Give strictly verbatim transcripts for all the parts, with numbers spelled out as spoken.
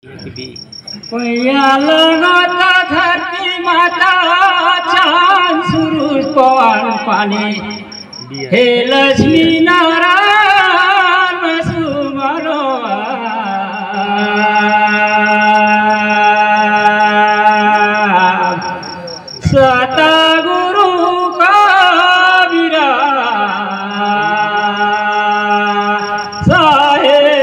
पैया लगत धरती माता, चांद सूरज पवन पानी, हे लक्ष्मी नारायण सुमरो। सतगुरु कबीरा साहेब।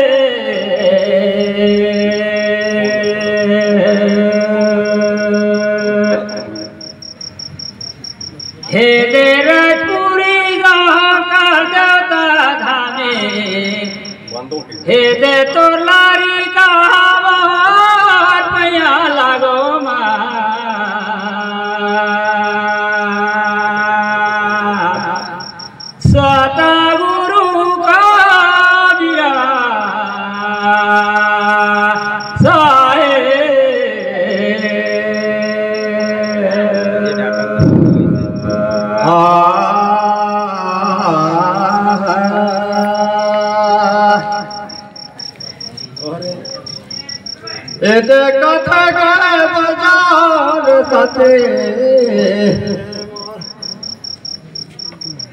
हे दे राजपुरी गाँव का दाता धामे, हे दे तोर लारी का हमार पैया लागो मा। सतगुरु कबीरा साहेब। एदे कथा के बजार सते,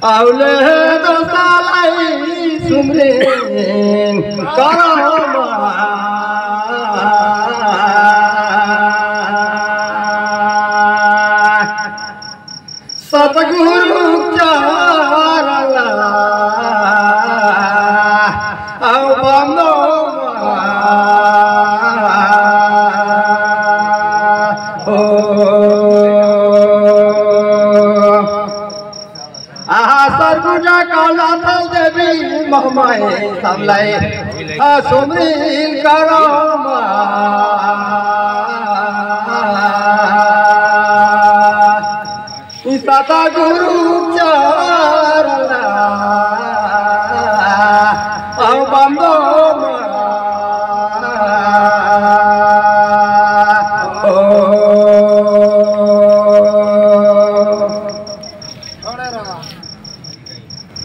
अउले दो सालाई सुमरिन करमा। सतगुरु चरला अउ बंदो हो। आहा सरगुजा काला थल देवी महमाए सामलाई आ सुमरिन करमा। सतगुरु चरला अउ बंदो मा। ओ।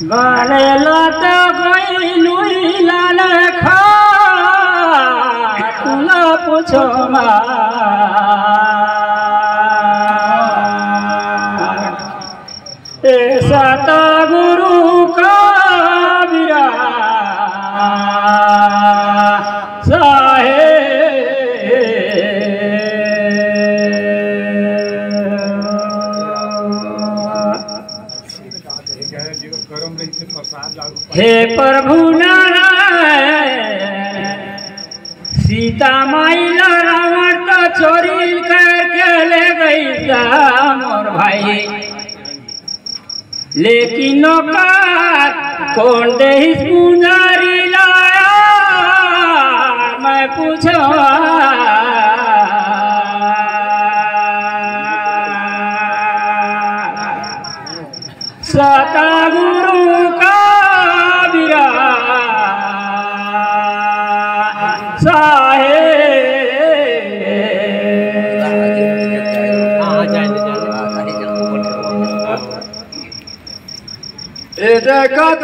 गाने लाता कोई नुई लाने खा, तुला पूछो मा। ए सतगुरु कबीरा साहेब। हे प्रभु नारायण, सीता माई ला रावण का चोरी करके ले गई गा मोर भाई। लेकिन ओकर कौन देहिस मुंजारी ला, मैं पूछो। सतगुरु कबीरा साहेब। ए देखत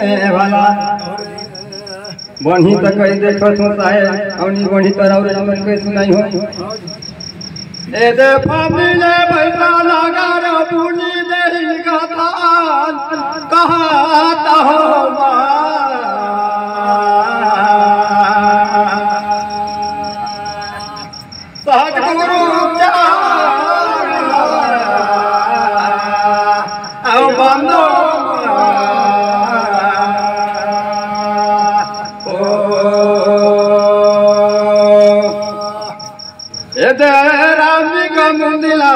हे भला, बढ़ी त कई देखत हो साहेब, अउनी बढ़ी त राउर मन के सुनाई हो। ए दे फामिले भैया नगर बुनी देहिन कथन, कहा त हो मा। सतगुरु चरना अउ बंदो ओ। ए दे राम जी का मुंदिला,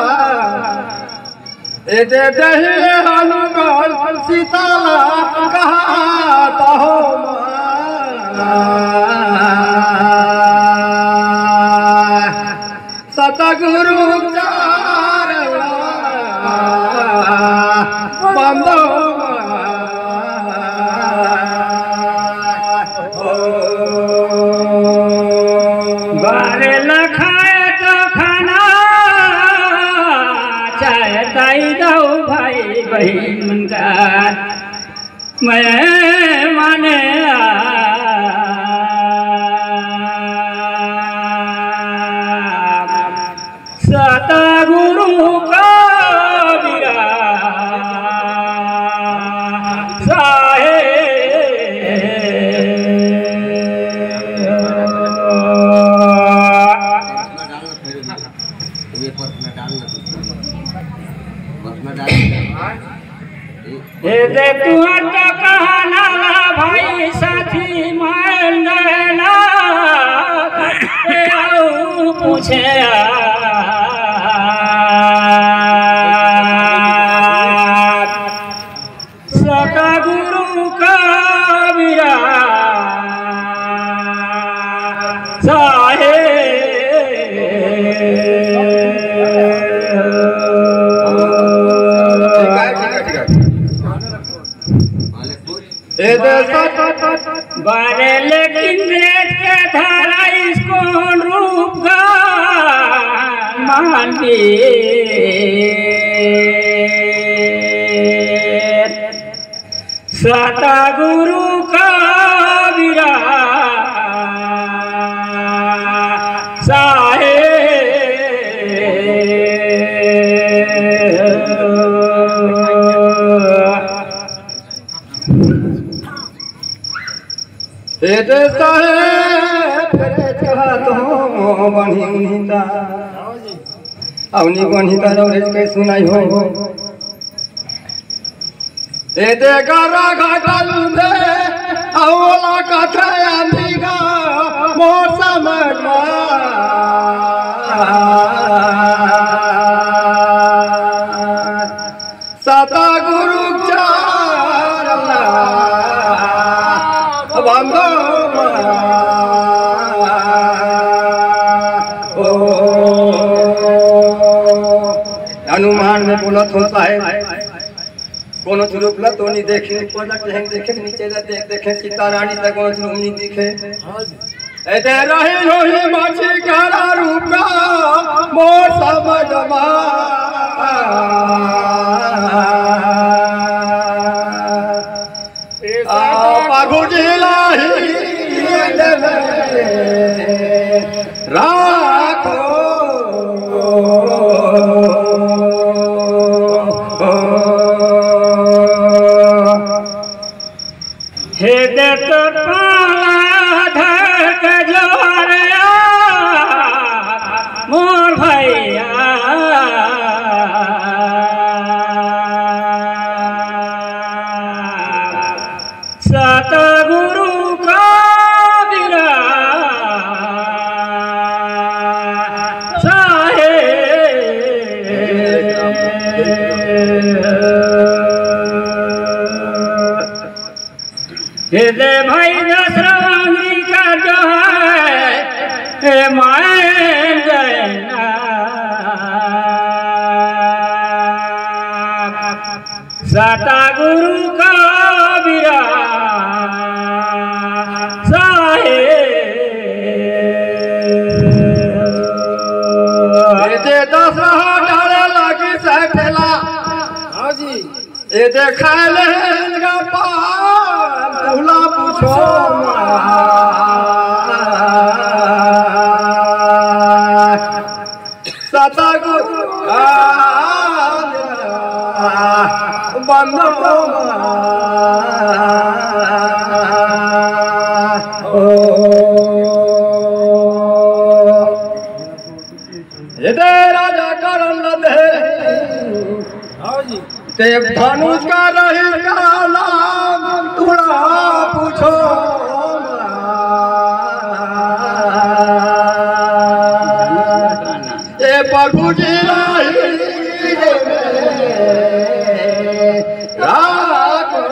ए दे दहिए हनुमान सीता ला कहा त हो मा। सतगुरु चरना बंदो मा। बारे लखाए तो खाना, चाहे ताई दो भाई बहिन का, मैं माने आ। सतगुरु कबीरा साहेब। ए दे तुहर तो कहना ला भाई साथी, मैं नैना अउ पूछे सतगुरु कबीरा साहेब। ठीक है, ठीक है, ठीक है। ए दे सत बने लेकिन देख के धरा इसको रूप का मान के। सतगुरु कबीरा साहेब। ए दे साहेब, फेरे चाहत हो बनी उन्हीं दा। अउनी बनी दा रौरेज के सुनाई हो। ए दे गारा घाटा लूंदे, अउला कथा आंधी गा, मोर समझ मा। सतगुरु चरना बंदो मा। ओ, हनुमान में बोलत होता है, कोनो रूप ला तो नहीं देखे, ऊपर ला टहन देखे, नीचे ला देख, देखे सीता रानी तक कोनो रूप नहीं दिखे। एते रही होही माछी काला रूपा मोर समझ मा। आ, प्रभु जी लाही राखो। हे दे तोर पाला धर के जोरे आ, मोर भैया। सतगुरु कबीरा साहेब। हे दे भाई दसरंगी का जो है, हे मायन जैना। सतगुरु कबीरा साहेब। ए दे दसरहा डाले लागी सै ठेला। हाँ जी। ए दे खाए ले इनका पान, तुला पूछो मा। सतगुरु बंदो मा। ओ। ए दे राजा करण दे। हाँ जी। ते धनुष का रही काला, तुला पूछो। ए प्रभु जी रही राखो।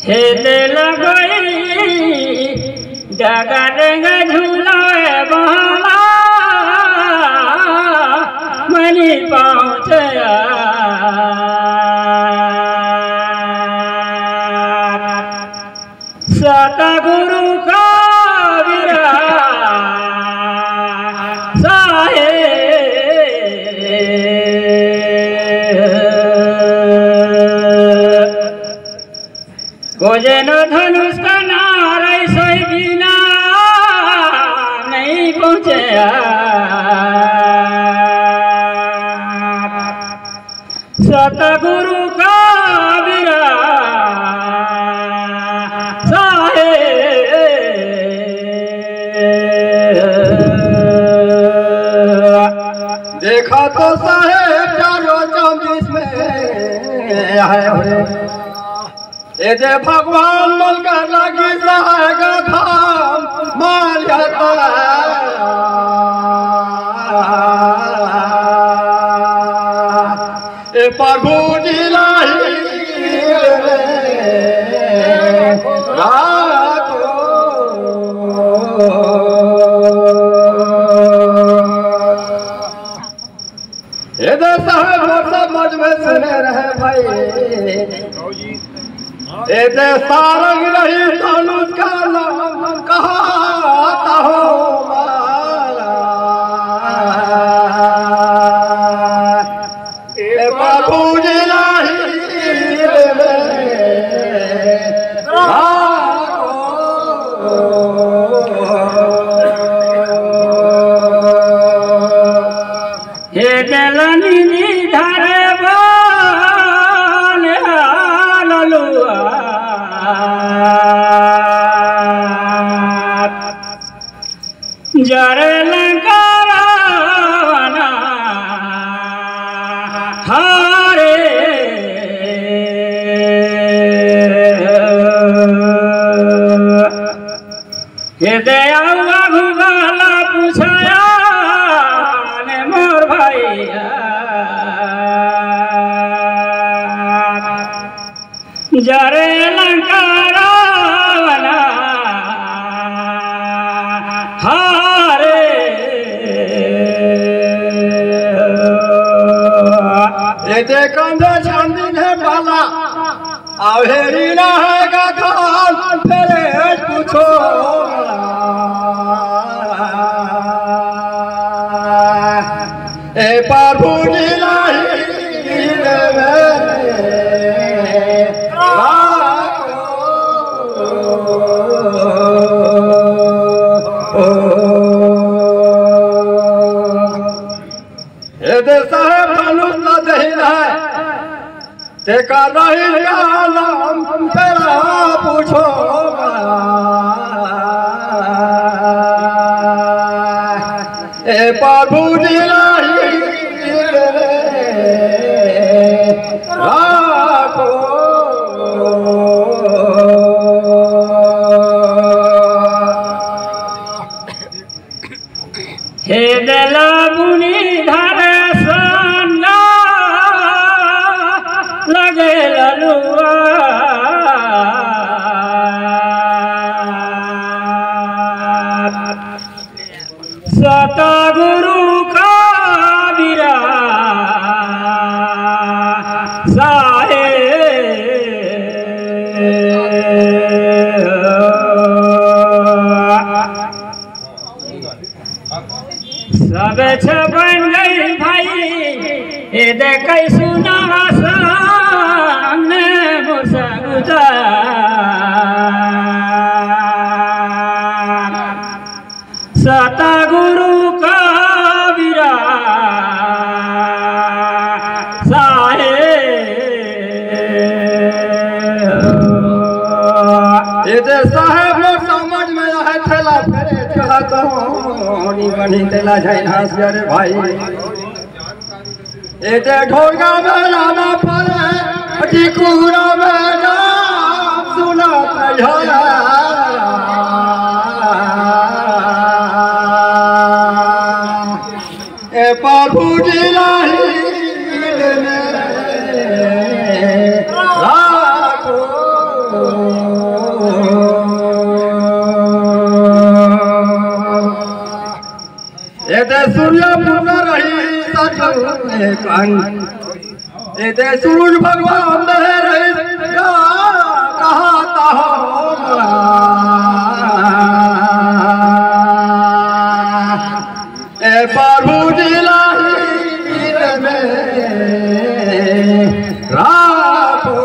हे दे लगई डगर ग झूलाए वाला मनी पहुँचया। सतगुरु कबीरा साहेब। सतगुरु कबीरा साहेब। देखा तो साहेब चारों चौबीस में है। एदे भगवान मन का लगी जाएगा धाम मान्यता। ए प्रभु जी लाही राखो। एदे साहेब मोर समझ में सुने रहे भाई। एदे सारंग नहीं धनुष का नाम कहत हो माला। ए प्रभु जी लाही रे राखो। हे दलनी धरे बन ललुआ, जरे लंका रावण हरे। हे दे आवा भूगोल पूछाया ने मोर भैया। जरे लंका रावण हरे। एदे कंधे छांदी ने बाला। अउ हेरी ना है गगन, फेरे पूछो। ए प्रभु जी लाही रे राखो। एदे साहेब धनुष ला दहिन है, तेका रही का नाम तेरा पूछो। ए प्रभु जी लाही राखो। हे दला बुनी धरे सोना लगे ललुआ। सतगुरु कबीरा साहेब। सब छपन गई भाई, एदे कई सुनावा सामने मोर सगुता। सतगुरु कबीरा साहेब। एदे साहेब मोर समझ में आए थेला फेरे चला तो नी बनी तेला झैना से रे भाई। एदे ढोलगा में रामा परे, टिकुरा में राम सुना कन्हैया। ए प्रभु जी लाही में राखो। एदे सूर्य पुत्र रही सचल एक अंग। एदे सूरज भगवान दे रही कहा तहो। ए प्रभु जी लाही में राखो।